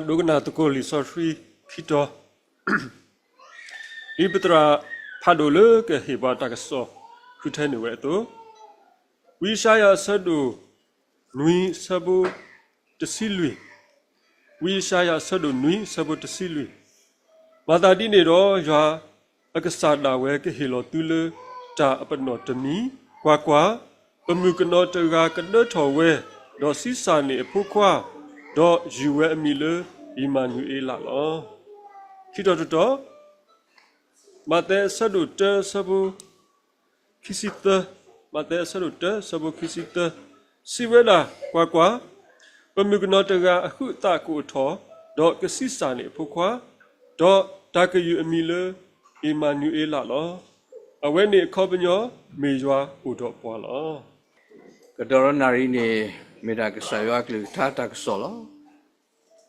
ဒိကနၣ်သကိးလံာ်စီဆှံခံတီၤ, ဒ်ပသရၣ်ဖးဒိၣ်လၢကဟ့ၣ်ပှၤတၢ်ကစီၣ်ဃုထၢန့ၢ်ဝဲအသိး, ဝံယၡါယၤအဆၢဒိၣ်နွံအဆၢဖိတဆံလွံၢ်, ဝံယၡါယၤအဆၢဒိၣ်နွံအဆၢဖိတဆံလွံၢ်, မၤသးဒ်န့ၣ်ဒီး ယွၤအကစၢ်ဒၣ်ဝဲကဟ့ၣ်လီၤသုလၢတၢ်အပနီၣ်တမံၤ, ကွၢ်ကွၢ်, ပမုၣ်ကနီၤတဂၤကဒၢထီၣ်ဝဲ, ဒီးဆံးစၢ်န့ၢ်အဖိခွါ, ဒီးယုၢ်ဝဲအမံၤလၢအံၣ်မၤနူၤအ့လးလီၤ. ခံတီၤတတီၤ, မးသဲအဆၢဒိၣ်တၢအဆၢဖိ ခံဆံသၢ, မးသဲအဆၢဒိၣ်တၢ အဆၢဖိခံဆံသၢ, စံးဝဲဒၣ်, ကွၢ်ကွၢ်, ပမုၣ်ကနီၤတဂၤအဟုးအသးကအိၣ်ထီၣ်, ဒီးကဆံးစၢ်န့ၢ်အဖိခွါ, ဒီးတၢ်ကယုၢ်အမံၤလၢ အံၣ်မၤနူၤအ့လးလီၤ. အဝဲန့ၣ်အခီပညီ မ့ၢ်ယွၤအိၣ်ဒီးပှၤလီၤ. ကဒီးနၣ်ရံၣ်န့ၣ် မ့ၢ်ဒၣ်ကစၢ်ယွၤအကလုၢ်ကထါတၢ်ကစီၣ်လီၤ.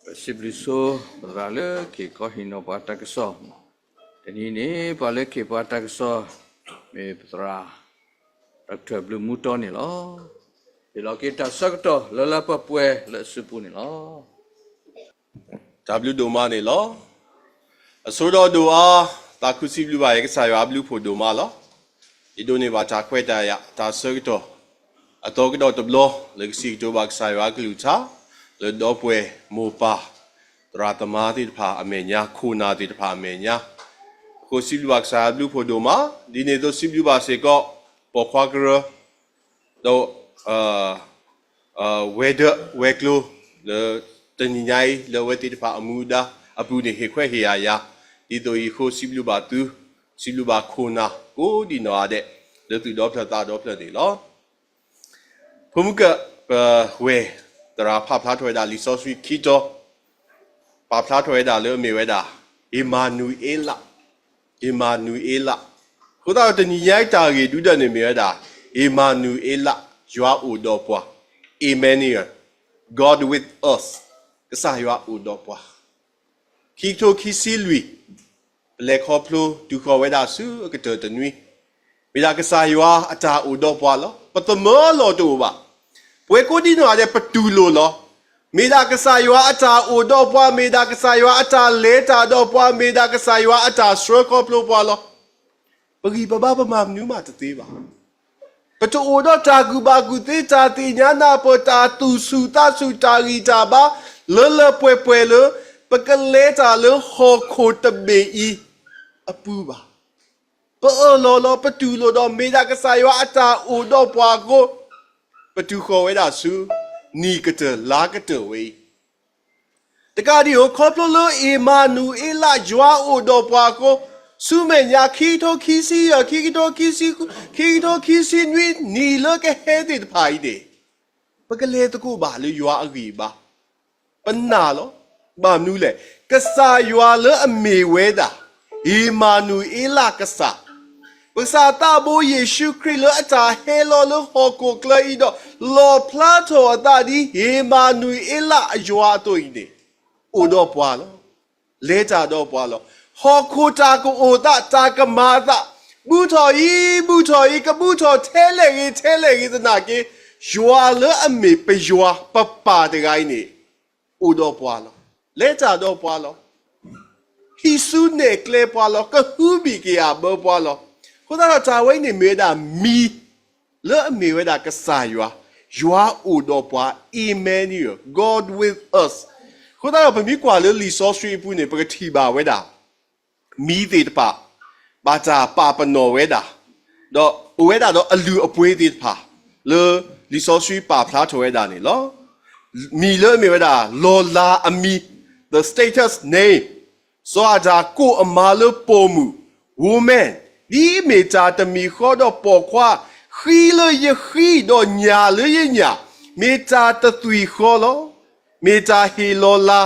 ပစံးဘျုးဆိ ပသရၣ်လၢကဟ့ၣ်ခီဟ့ၣ်နီၤပှၤတၢ်ကစီၣ်, တနံၤန့ၣ် ပှၤလၢကဟ့ၣ်ပှၤတၢ်ကစီၣ် မ့ၢ်ပသရၣ် ဒီကထၢၣ်ဘျုးမူတီန့ၣ်လီၤ. ဟ့ၣ်လီၤက့ၤတၢ်ဆၢကတီၢ်လၢလၢပှဲၤပှဲၤလၢအစုပူၤန့ၣ်လီၤ. တၢ်ဘျုးဒိၣ်မးန့ၣ်လီၤ. အဆိဒီးဒိၣ်အါ, သးခုစံးဘျုးဘၣ်ယကစၢ်ယွၤအဘျုးဖှိၣ်ဒိၣ်မးလီၤ. ယဒိးန့ၢ်ဘၣ်တၢ်ခွဲးတၢ်ယာ်တၢ်ဆၢကတီၢ် အသီကဒီးတဘျီ လၢကစံးကတိၤဘၣ်ကစၢ်ယွၤအကလုၢ်ကထါ လၢဒီပုၢ်ဝဲၢ်မိၢ်ပၢ် သရၣ်သမါသ့ၣ်တဖၣ်အမဲာ်ညါ ခိၣ်နၢ်သ့ၣ်တဖၣ်အမဲာ်ညါ, အဃိစံးဘျုးဘၣ်ကစၢ်ယွၤအဘျုးဖှိၣ်ဒိၣ်မး, ဒ်န့ၣ်အသိးစံးဘျုးဘၣ်စ့ၢ်ကီး ပိာ်ခွါကရၢ ဒီး ဝဲၤဒၢးဝဲၤကျိၤ လၢတနံၤညါအံၤ လၢအဝဲသ့ၣ်တဖၣ်အမူဒါအပူၤန့ၣ် ဟ့ၣ်ခွဲးဟ့ၣ်ယာ်ယၤ, ဒ်သိးအံၤအဃိစံးဘျုးဘၣ်သု, စံးဘျုးဘၣ်ခိၣ်နၢ်ကိးဒံနီၢ်ဂၤဒဲး လၢသူၣ်ဒီဖျၢၣ်သးဒီဖျၢၣ်န့ၣ်လီၤ. ဖိမုၣ်ကၢၢ် ပဝဲၢ်သရၣ်ဖးဖျါထီၣ်ဝဲဒၣ်လံာ်စီဆှံခံတီၤ, ပာ်ဖျါထီၣ်ဝဲဒၣ်လၢအမ့ၢ်ဝဲဒၣ် အ့မၤနူၤအ့လး, အ့မၤနူၤအ့လး. အဃိသတးဒီးတနံၤညါအံၤတၢ်ဂ့ၢ်ဒုးဒၢးန့ၣ်မ့ၢ်ဝဲဒၣ် အ့မၤနူၤအ့လး, ယွၤအိၣ်ဒီးပှၤ, Emmanuel, God with us, ကစၢ်ယွၤအိၣ်ဒီးပှၤ ခံကထိခံဆံလွံၢ်, ပလဲၤခီဖျိတုၤဃီၤဝဲဒၣ်ဆူအကတၢၢ်တနွံ, မ့ၢ်ဒၣ်ကစၢ်ယွၤအတၢ်အိၣ်ဒီးပှၤလီၤ. ပသမၢလီၤတအိၣ်ဘၣ်. ပဝဲကိးဒံနီၢ်ဂၤဒဲး ပတူၢ်လိာ်လီၤ. မ့ၢ်ဒၣ်ကစၢ်ယွၤအတၢ်အိၣ်ဒီးပှၤ, မ့ၢ်ဒၣ်ကစၢ်ယွၤအတၢ်လဲၤတၢ်ဒီးပှၤ, မ့ၢ်ဒၣ်ကစၢ်ယွၤအတၢ်ဆှၢခီဖျိပှၤလီၤ. ပဂံၢ်ပဘါပမၤမနုၤမးတသ့ဘၣ်. ပတအိၣ်ဒီးတၢ်ကူၣ်ဘၣ်ကူၣ်သ့, တၢ်သ့ၣ်ညါနၢ်ပၢၢ်, တၢ်သူၣ်ဆူၣ်သးဆူၣ်, တၢ်ဂံၢ်တၢ်ဘါ လၢလၢပှဲၤပှဲၤလၢ ပကလဲၤတၢ်လၢဟီၣ်ခိၣ်တဘ့ၣ်အံၤအပူၤဘၣ်. ပအၢၣ်လီၤလီၤ, ပတူၢ်လိာ်ဒီး မ့ၢ်ဒၣ်ကစၢ်ယွၤအတၢ်အိၣ်ဒီးပှၤအဃိ, ပတုၤဃီၤဝဲဒၣ်ဆူ နံၣ်ကတၢၢ်လါကတၢၢ်ဝဲအံၤ တကးဒံးဧိၤ, ခီဖျိလၢအ့မၤနူၤအ့လး ယွၤအိၣ်ဒီးပှၤအဃိ, ဆူမဲာ်ညါ ခံကထိခံဆံယဲၢ်, ခံကထိခံဆံ, ခံကထိခံဆံနွံ နံၣ်လၢကဟဲသ့ၣ်တဖၣ်အံၤန့ၣ်, ပကလဲၤသကိးဘၣ်လၢယွၤအဂံၢ်အဘါ, ပနာ်လီၤ. ဘၣ်မနုၤလဲၣ်. ကစၢ်ယွၤလၢအမ့ၢ်ဝဲဒၣ် အ့မၤနူၤအ့လးကစၢ်, ပကစၢ်သးဘိယ့ၣ်ၡူးခရံာ်လၢအတၢ်ဟဲလီၤလၢဟီၣ်ခိၣ်ချၢအံၤဒီး လီၣ်ဖျါထီၣ်အသးဒ်အ့မၤနူၤအ့လးအယွၤအသိးအံၤန့ၣ်, အိၣ်ဒီးပှၤလီၤ. လဲၤတၢ်ဒီးပှၤလီၤ. ဟီၣ်ခိၣ်တၢ်ကအိၣ်သး တၢ်ကမၤအသး, ဘူးထီၣ်အံၤ ဘူးထီၣ်အံၤ ကဘူးထီၣ်ထဲလဲၣ်ဂ့ၤ ထဲလဲၣ်ဂ့ၤသနာ်က့, ယွၤလၢအမ့ၢ်ပယွၤ ပပၢ်တဂၤအံၤန့ၣ် အိၣ်ဒီးပှၤလီၤ. လဲၤတၢ်ဒီးပှၤလီၤ. ဟံးစုနဲၣ်ကျဲပှၤလီၤ. ကဟုဘံၣ်ကယာ်ဘၢပှၤလီၤ. အဃိသတးဒီးတၢ်ဝဲအံၤန့ၣ်မ့ၢ်ဝဲဒၣ်မံၤ လၢအမ့ၢ်ဝဲဒၣ်ကစၢ်ယွၤ, ယွၤအိၣ်ဒီးပှၤ, Emmanuel, God with us. အဃိသတးဒီးပမ့ၢ်ကွၢ်လၢလံာ်စီဆှံအပူၤန့ၣ် ပကထံၣ်ဘၣ်ဝဲဒၣ် မံၤသ့ၣ်တဖၣ် ဘၣ်တၢ်ပာ်ပနီၣ်ဝဲဒၣ်, ဒီးအိၣ်ဝဲဒၣ်ဒီးအလုၢ်အပှ့ၤသ့ၣ်တဖၣ် လၢလံာ်စီဆှံပာ်ဖျါထီၣ်ဝဲဒၣ်န့ၣ်လီၤ. မံၤလၢအမ့ၢ်ဝဲဒၣ် လီၤလၤအမံၤ, the status name, စီၤအၤဒၣ်ကိးအမါလၢပိာ်မုၣ်, woman, ဒ်အမ့ၢ်တၢ်တမံၤဃီဒီးပိာ်ခွါ, ဃံလၢယဃံဒီးညၣ်လၢယညၣ်, မ့ၢ်တၢ်တသွံၣ်ဃီလီၤ. မ့ၢ်တၢ်ဟ့ၣ်လီၤလၤ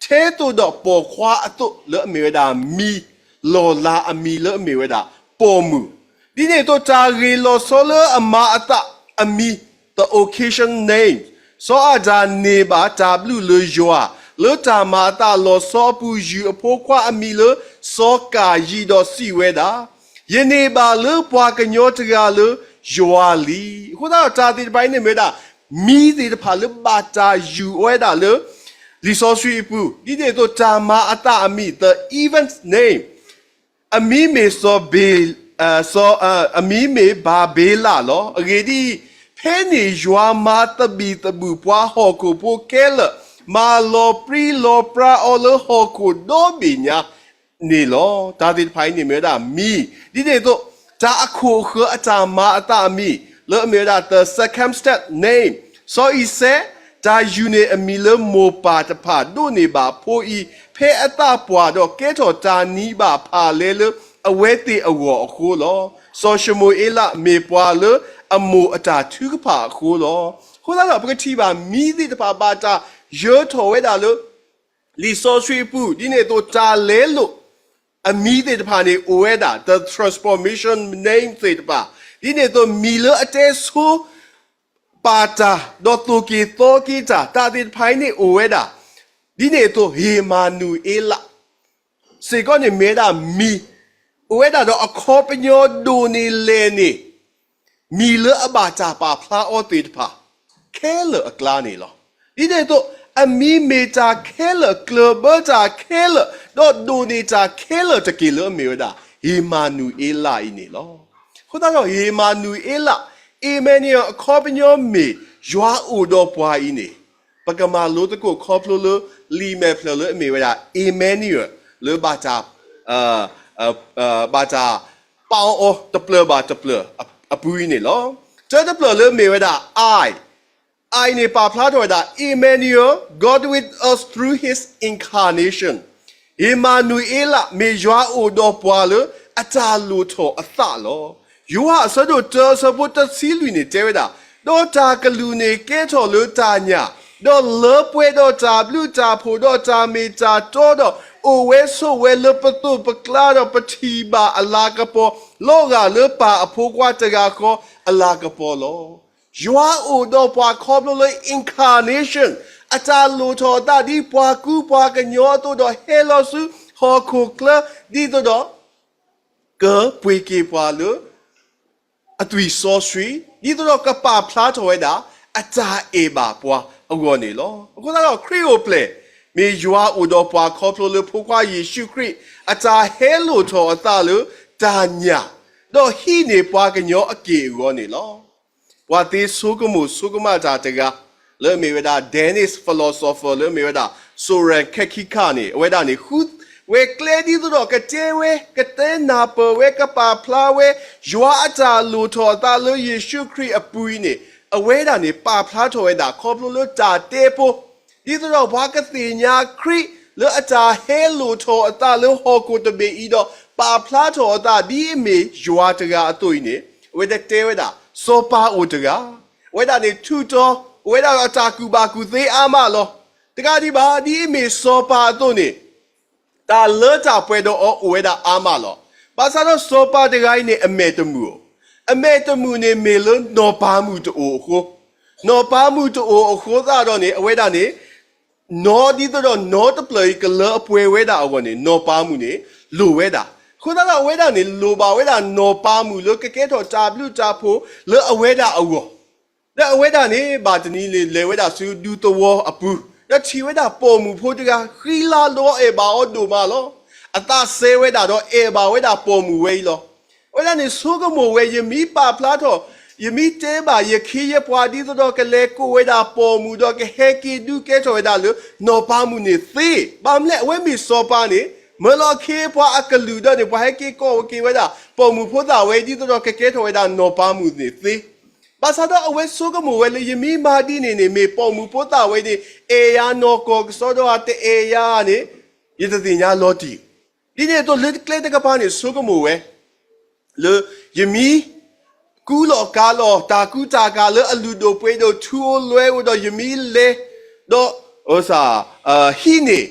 ထဲသိးဒီးပိာ်ခွါအသိး လၢအမ့ၢ်ဝဲဒၣ်မံၤ, လီၤလၤအမံၤလၢအမ့ၢ်ဝဲဒၣ်ပိာ်မုၣ်, ဒ်န့ၣ်အသိးတၢ်ဂ့ၢ်လီၤဆီလၢအမၤအသးအမံၤ, the occasion name, စီၤအၤဒၣ်န့ၢ်ဘၣ်တၢ်ဘျုးလၢယွၤ လၢတၢ်မၤအသးလီၤဆီအပူၤ ယုၢ်အဖိခွါအမံၤလၢစီၤကၤယံၤဒီးစံးဝဲဒၣ်, ယန့ၢ်ဘၣ်လၢပှၤကညီတဂၤလၢယွၤလံ. အဃိသတးဒီးတၢ်သ့ၣ်တဖၣ်အံၤန့ၣ်မ့ၢ်ဝဲဒၣ် မံၤသ့ၣ်တဖၣ်လၢဘၣ်တၢ်ယူၢ်ဝဲဒၣ်လၢ လံာ်စီဆှံအပူၤ ဒ်န့ၣ်အသိးတၢ်မၤအသးအမံၤ the event name အမံၤမ့ၢ်စီၤဘ့, စီၤ, အမံၤမ့ၢ်ဘၤဘ့လးလီၤ. အဂ့ၢ်ဒ်အံၤ, ဖဲန့ၣ်ယွၤမၤသဘံၣ်သဘုၣ်ပှၤဟီၣ်ခိၣ်ဖိခဲလၢာ်, မၤလီၤပြံလီၤပြါအီၤလၢဟီၣ်ခိၣ်ဒီဘ့ၣ်ညါန့ၣ်လီၤ. တၢ်သ့ၣ်တဖၣ်အံၤန့ၣ်မ့ၢ်ဝဲဒၣ်မံၤ, ဒ်န့ၣ်အသိး တၢ်အခိၣ်အဃၢၤအတၢ်မၤအသးအမံၤ လၢအမ့ၢ်ဝဲဒၣ် the circumstance name စီၤအံၤစဲး တၢ်ယူၢ်န့ၢ်အမံၤလၢမိၢ်ပၢ်တဖၣ်ဒိးန့ၢ်ဘၣ်ဖိအံၤ ဖဲအသးပှၢ်ဒီးကဲထီၣ်တၢ်နံၤဘၣ်ဖၣ်လဲလၢအဝဲသ့ၣ်အဂီၢ်အဃိလီၤ. စီၤၡမူၤအ့လးမ့ၢ်ပှၤလၢအမိၢ်အတၢ်ထုကဖၣ်အဃိလီၤ. အဃိသတးဒီး ပကထံၣ်ဘၣ်မံၤသ့ၣ်တဖၣ်ဘၣ်တၢ်ယၢၤထီၣ်ဝဲဒၣ်လၢ လံာ်စီဆှံအပူၤ ဒ်န့ၣ်အသိးတၢ်လဲလိာ် အမံၤသ့ၣ်တဖၣ်န့ၣ်အိၣ်ဝဲဒၣ် the transformation name သ့ၣ်တဖၣ် ဒ်န့ၣ်အသိးမံၤလၢအတဲဆိ ပာ်တၢ် ဒီးသိၣ်က့ၤသီက့ၤတၢ် တၢ်သ့ၣ်တဖၣ်အံၤန့ၣ်အိၣ်ဝဲဒၣ် ဒ်န့ၣ်အသိး ဧ့မၤနူၤအ့လး စ့ၢ်ကီးန့ၣ်မ့ၢ်ဝဲဒၣ်မံၤ အိၣ်ဝဲဒၣ်ဒီးအခီပညီဒိၣ်န့ၢ်လဲၢ်န့ၣ် မံၤလၢအဘၣ်တၢ်ပာ်ဖျါအီၤသ့ၣ်တဖၣ် ခဲလၢာ်အကျါန့ၣ်လီၤ. ဒ်န့ၣ်အသိး အမံၤမ့ၢ်တၢ်ခဲလၢာ် ကျၢၢ်ဘၢတၢ်ခဲလၢာ် ဒီးဒိၣ်န့ၢ်တၢ်ခဲလၢာ်တက့ၢ်လၢအမ့ၢ်ဝဲဒၣ် ဧ့မၤနူၤအ့လးအံၤန့ၣ်လီၤ. အဃိသတးဒီး ဧ့မၤနူၤအ့လး အ့မဲနူၤအ့လး အခီပညီမ့ၢ် ယွၤအိၣ်ဒီးပှၤအံၤန့ၣ် ပကမၤလိသကိးခီဖျိလၢ လံာ်မဲာ်ဖျၢၣ်လၢအမ့ၢ်ဝဲဒၣ် အ့မဲနူၤအ့လး လၢဘၣ်တၢ် ဘၣ်တၢ်ပာ်အီၤတဖျၢၣ်ဘၣ်တဖျၢၣ်အပူၤအံၤန့ၣ်လီၤ. တၢတဖျၢၣ်လၢအမ့ၢ်ဝဲဒၣ် I, I န့ၣ်ပာ်ဖျါထီၣ်ဝဲဒၣ် Emmanuel, God with us through his incarnation. ဧ့မၤနူၤအ့လး မ့ၢ်ယွၤအိၣ်ဒီးပှၤလၢအတၢ်လိၣ်ထီၣ်အသးလီၤ. ယိၤဟၣ်အဆၢဒိၣ်တၢအဆၢဖိတဆံလွံၢ်န့ၣ်တဲဝဲဒၣ်, ဒီးတၢ်ကလုၢ်န့ၣ်ကဲထီၣ်လၢတၢ်ညၣ်, ဒီးလၢပှဲၤဒီးတၢ်ဘျုးတၢ်ဖှိၣ်ဒီးတၢ်မ့ၢ်တၢ်တီဒီး အိၣ်ဝဲဆိးဝဲလၢပသိးပကျါဒီးပထံၣ်ဘၣ်အလၤကပီၤ လီၤဂာ်လၢပၢ်အဖိခွါတဂၤဃီအလၤကပီၤလီၤ. ယွၤအိၣ်ဒီးပှၤခီဖျိလၢ incarnation အတၢ်လိၣ်ထီၣ်အသးဒ်ပှၤကူပှၤကညီအသိးဒီးဟဲလီၤဆူဟီၣ်ခိၣ်ချၢ ဒ်သိးဒီး ကပှ့ၤက့ၤပှၤလၢ အသွံၣ်စီဆှံ, ဒ်သိးဒီးကပာ်ဖျါထီၣ်ဝဲဒၣ် အတၢ်အဲၣ်ဘၣ်ပှၤအဂီၢ်န့ၣ်လီၤ. အဃိသတးဒီး ခရံာ်အိၣ်ဖျဲၣ် မ့ၢ်ယွၤအိၣ်ဒီးပှၤခီဖျိလၢဖိခွါယ့ၣ်ၡူးခရံာ် အတၢ်ဟဲလိၣ်ထီၣ်အသးလၢတၢ်ညၣ်, ဒီးဟံးန့ၢ်ပှၤကညီအက့ၢ်အဂီၤန့ၣ်လီၤ. ပှၤသ့ဆိကမိၣ်ဆိကမးတၢ်တဂၤ လၢအမ့ၢ်ဝဲဒၣ် Danish philosopher လၢအမ့ၢ်ဝဲဒၣ် Soren Kierkegaard န့ၣ် အဝဲဒၣ်န့ၣ် ဃုဝဲကျဲဒ်သိးဒီးကတဲဝဲ ကတဲနၢ်ပၢၢ်ဝဲ ကပာ်ဖျါဝဲ ယွၤအတၢ်လိၣ်ထီၣ်အသးလၢယ့ၣ်ၡူးခရံာ်အပူၤအံၤန့ၣ် အဝဲဒၣ်န့ၣ် ပာ်ဖျါထီၣ်ဝဲဒၣ်ခီဖျိလၢတၢ်တဲဖိ ဒ်သိးဒီးပှၤကသ့ၣ်ညါခရံာ်လၢအတၢ်ဟဲလိၣ်ထီၣ်အသးလၢဟီၣ်ခိၣ်တဘ့ၣ်အံၤဒီး ပာ်ဖျါထီၣ်အသးဒ်အမ့ၢ်ယွၤတဂၤအသိးအံၤန့ၣ် အဝဲတတဲဝဲဒၣ် စီၤပၤအိၣ်တဂၤ, အဝဲဒၣ်န့ၣ်ထူးတီၤ အိၣ်ဝဲဒၣ်ဒီးတၢ်ကူၣ်ဘၣ်ကူၣ်သ့အါမးလီၤ. တကးဒံးဘၣ် ဒ်အမ့ၢ်စီၤပၤအသိးန့ၣ် တၢ်လၢတၢ်ပှဲၤဒီးအီၤအိၣ်ဝဲဒၣ်အါမးလီၤ. ဘၣ်ဆၣ်ဒီးစီၤပၤတဂၤအံၤန့ၣ် အမဲာ်တမုာ်ဧိၤ, အမဲာ်တမုာ်န့ၣ်မ့ၢ်လၢနီၢ်ပၤမုၣ်တအိၣ်အဃိ, နီၢ်ပၤမုၣ်တအိၣ်အဃိသတးဒီးန့ၣ် အဝဲဒၣ်န့ၣ် နီၢ်ဒ်သိးဒီးနီၢ်တဖျၢၣ်အံၤကလၢအပှဲၤဝဲဒၣ်အဂီၢ်န့ၣ် နီၢ်ပၤမုၣ်န့ၣ် လိၣ်ဝဲဒၣ်. အဃိသတးဒီးအဝဲဒၣ်န့ၣ် လိၣ်ဘၣ်ဝဲဒၣ်နီၢ်ပၤမုၣ်လၢကကဲထီၣ်တၢ်ဘျုးတၢ်ဖှိၣ်လၢအဝဲဒၣ်အဂီၢ် ဒီးအဝဲဒၣ်န့ၣ် ဘၣ်တနံၤန့ၣ် လဲၤဝဲဒၣ်ဆူဒူသဝီအပူၤ, ဒီးထံၣ်ဝဲဒၣ်ပိာ်မုၣ်ဖိတဂၤ ဃံလၤဒီးအဲၣ်ဘၣ်အီၤဒိၣ်မးလီၤ. အသးစဲဝဲဒၣ်ဒီးအဲၣ်ဘၣ်ဝဲဒၣ်ပိာ်မုၣ်ဝဲအံၤလီၤ. အဝဲဒၣ်န့ၣ်ဆိကမိၣ်ဝဲ ယမ့ၢ်ပာ်ဖျါထီၣ်, ယမ့ၢ်တဲဘၣ်ယခ့ယပှၤဒ်သိးဒီးကလဲၤကိးဝဲဒၣ်ပိာ်မုၣ်ဒီးကဟဲက့ၤဒုးကဲထီၣ်ဝဲဒၣ်လၢ နီၢ်ပၤမုၣ်န့ၣ်သ့, ဘၣ်မနုၤလဲၣ် အဝဲမ့ၢ်စီၤပၤန့ၣ် မၢလီၤခ့ပှၤအကလုၢ်ဒီးန့ၣ် ပှၤဟဲက့ၤကိးက့ၤဝဲဒၣ် ပိာ်မုၣ်ဖိသၣ်ဝဲဒ်သိးဒီးကကဲထီၣ်ဝဲဒၣ်နီၢ်ပၤမုၣ်န့ၣ်သ့ ဘၣ်ဆၣ်ဒီးအဝဲဆိကမိၣ်ဝဲလၢ ယမ့ၢ်မၤဒ်န့ၣ်န့ၣ် မ့ၢ်ပိာ်မုၣ်ဖိသၣ်ဝဲန့ၣ် အဲၣ်ယၤနီၢ်ကီၢ်ကစီဒီဧါ တအဲၣ်ယၤန့ၣ် ယတသ့ၣ်ညါလီၤတံၢ်. ဒ်န့ၣ်အသိးလၢကျဲတကပၤန့ၣ် ဆိကမိၣ်ဝဲ လၢ ယမ့ၢ် ကူလီၤကၤလီၤ တၢ်ကူတၢ်ကၤလၢအလုၢ်ဒိၣ်ပှ့ၤဒိၣ် ထူဧိၤလွဲဧိၤဒီး ယမ့ၢ်လဲၤ ဒီး ဟံးန့ၢ်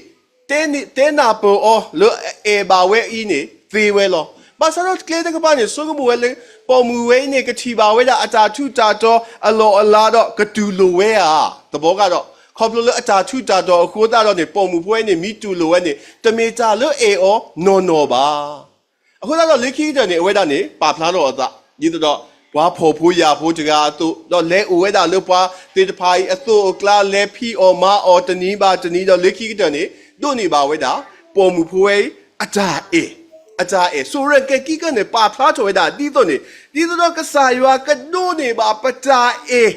တဲနၢ်ပၢၢ်အီၤလၢအအဲၣ်ဘၣ်ဝဲအံၤန့ၣ် သ့ဝဲလီၤ. ဘၣ်ဆၣ်ဒီးကျဲတကပၤန့ၣ် ဆိကမိၣ်ဝဲလၢ ပိာ်မုၣ်ဝဲအံၤန့ၣ် ကထံၣ်ဘၣ်ဝဲဒၣ်အတၢ်ထူးတၢ်တီၤအလီၢ်အလၤဒီး ကတူၢ်လိာ်ဝဲဧါ. သဘီကဒီး ခီဖျိလၢအတၢ်ထူးတၢ်တီၤအဃိသတးဒီးန့ၣ် ပိာ်မုၣ်ဖိဝဲန့ၣ် မ့ၢ်တူၢ်လိာ်ဝဲန့ၣ် တမ့ၢ်တၢ်လၢအဲၣ်အီၤနီၢ်နီၢ်ဘၣ်. အဃိသတးဒီးလၢခံကတၢၢ်န့ၣ် အဝဲဒၣ်န့ၣ် ပာ်ဖျါထီၣ်အသး ဒ်သိးဒီး ပှၤဖှီၣ်ဖိယာ်ဖိတဂၤအသိး, ဒီးလဲၤအိၣ်ဝဲဒၣ်လၢပှၤသ့ၣ်တဖၣ်အံၤအသိးအကျါ, လဲၤဖံးအီၣ်မၤအီၣ်တနံၤဘၣ်တနံၤ, ဒီးလၢခံကတၢၢ်န့ၣ် ဒိးန့ၢ်ဘၣ်ဝဲဒၣ် ပိာ်မုၣ်ဖိဝဲအံၤ အတၢ်အဲၣ်, အတၢ်အဲၣ်. စီၤရကဲကံကၢန့ၣ် ပာ်ဖျါထီၣ်ဝဲဒၣ်ဒ်သိးန့ၣ်, ဒ်သိးဒီးကစၢ်ယွၤကဒိးန့ၢ်ဘၣ်ပတၢ်အဲၣ်,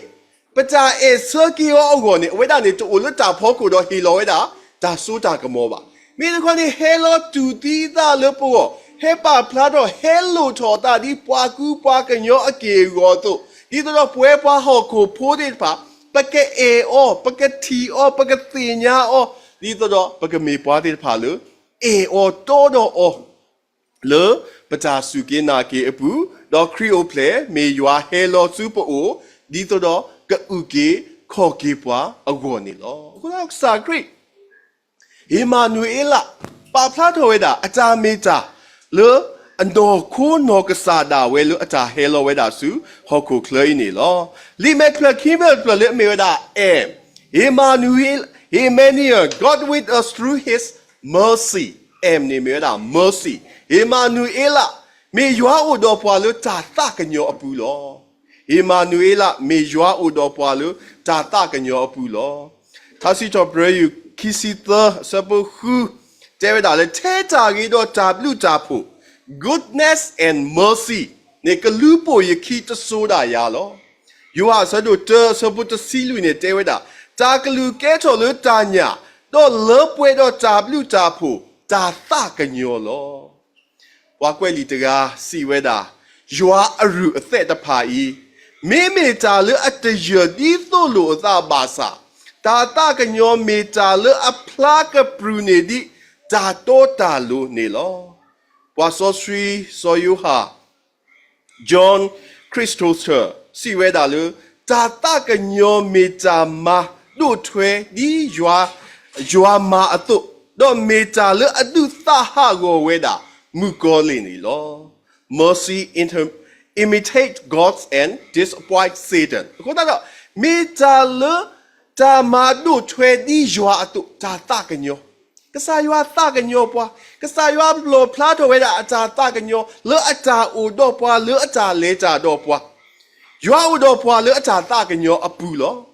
ပတၢ်အဲၣ်ဆၢက့ၤအီၤအဂီၢ်န့ၣ် အဝဲဒၣ်န့ၣ် တအိၣ်လၢတၢ်ဖီခိၣ်ဒီးဟ့ၣ်လီၤဝဲဒၣ် တၢ်စိတၢ်ကမီၤဘၣ်. မ့ၢ်တခီန့ၣ် ဟဲလီၤတူၢ်သံအသးလၢပဂီၢ်, ဟဲပာ်ဖျါထီၣ် ဟဲလိၣ်ထီၣ်အသးဒ်ပှၤကူပှၤကညီအက့ၢ်အဂီၤအသိး, ဒ်သိးဒီးပဝဲပှၤဟီၣ်ခိၣ်ဖိသ့ၣ်တဖၣ် ပကအဲၣ်အီၤ, ပကထံၣ်အီၤ, ပကသ့ၣ်ညါအီၤ, ဒ်သိးဒီးပကမ့ၢ်ပှၤသ့ၣ်တဖၣ်လၢ အဲၣ်အီၤတီဒီးအီၤ လၢပတၢ်စူၢ်က့ၤနာ်က့ၤအပူၤ, ဒီးခရံာ်အိၣ်ဖျဲၣ် မ့ၢ်ယွၤဟဲလီၤဆူပအိၣ်, ဒ်သိးဒီးကအုၣ်က့ၤခီၣ်က့ၤပှၤအဂီၢ်န့ၣ်လီၤ. အဃိဒီးကစၢ်ခရံာ် ဧ့မၤနူၤအ့လး ပာ်ဖျါထီၣ်ဝဲဒၣ် အတၢ်မ့ၢ်တၢ် လၢအနီၢ်ခိနီၢ်ကစၢ်ဒၣ်ဝဲလၢအတၢ်ဟဲလီၤဝဲဒၣ်ဆူဟီၣ်ခိၣ်ချၢအံၤန့ၣ်လီၤ. လံာ်မဲာ်ဖျၢၣ်ခံဖျၢၣ်တဖျၢၣ်လၢအမ့ၢ်ဝဲဒၣ် Emmanuel, Emmanuel, God with us through his mercy. M န့ၣ်မ့ၢ်ဝဲဒၣ် mercy. ဧ့မၤနူၤအ့လး မ့ၢ်ယွၤအိၣ်ဒီးပှၤလၢတၢ်သးကညီၤအပူၤလီၤ. ဧ့မၤနူၤအ့လး မ့ၢ်ယွၤအိၣ်ဒီးပှၤလၢတၢ်သးကညီၤအပူၤလီၤ. ထါစံးထီၣ်ပတြၢၤ ယူၢ် ခံဆံသၢ အဆၢဖိဃု တဲဝဲဒၣ်လၢ ထဲတၢ်ဂ့ၤဒီးတၢ်ဘျုးတၢ်ဖှိၣ် goodness and mercy န့ၣ် ကလူၤပိာ်ယခံတစိၤဒၣ်ယၤလီၤ. ယိၤဟၣ်အဆၢဒိၣ်တၢ အဆၢဖိတဆံလွံၢ်န့ၣ် တဲဝဲဒၣ်, တၢ်ကလုၢ်ကဲထီၣ်လၢတၢ်ညၣ်, ဒီးလၢပှဲၤဒီးတၢ်ဘျုးတၢ်ဖှိၣ် တၢ်သးကညီၤလီၤ. ပှၤကွဲးလံာ်တဂၤစံးဝဲဒၣ်, ယွၤအရုၢ်အသဲးတဖၣ်အံၤ, မ့မ့ၢ်တၢ်လၢအတယၢၢ်ဒ်သိးလိာ်အသးဘၣ်ဆၣ်, တၢ်သးကညီၤမ့ၢ်တၢ်လၢအဖျါကပြုၢ်န့ၢ်ဒံး တၢ်တီတၢ်လိၤန့ၣ်လီၤ. ပှၤစီဆှံစီၤယိၤဟၣ် John Chrysostom စံးဝဲဒၣ်လၢ တၢ်သးကညီၤမ့ၢ်တၢ်မၤဒိၣ်ထွဲဒ်ယွၤ, ယွၤမၤအသိး, ဒီးမ့ၢ်တၢ်လၢအဒုးသးဟးဂီၤဝဲဒၣ် မုၣ်ကီၤလံၢ်န့ၣ်လီၤ. Mercy inter-, imitate God's and disappoint Satan. အဃိသတးဒီး မ့ၢ်တၢ်လၢ တၢ်မၤဒိၣ်ထွဲဒ်ယွၤအသိး တၢ်သးကညီၤ, ကစၢ်ယွၤသးကညီၤပှၤ, ကစၢ်ယွၤလီၣ်ဖျါထီၣ်ဝဲဒၣ်အတၢ်သးကညီၤ လၢအတၢ်အိၣ်ဒီးပှၤ လၢအတၢ်လဲၤတၢ်ဒီးပှၤ, ယွၤအိၣ်ဒီးပှၤလၢအတၢ်သးကညီၤအပူၤလီၤ.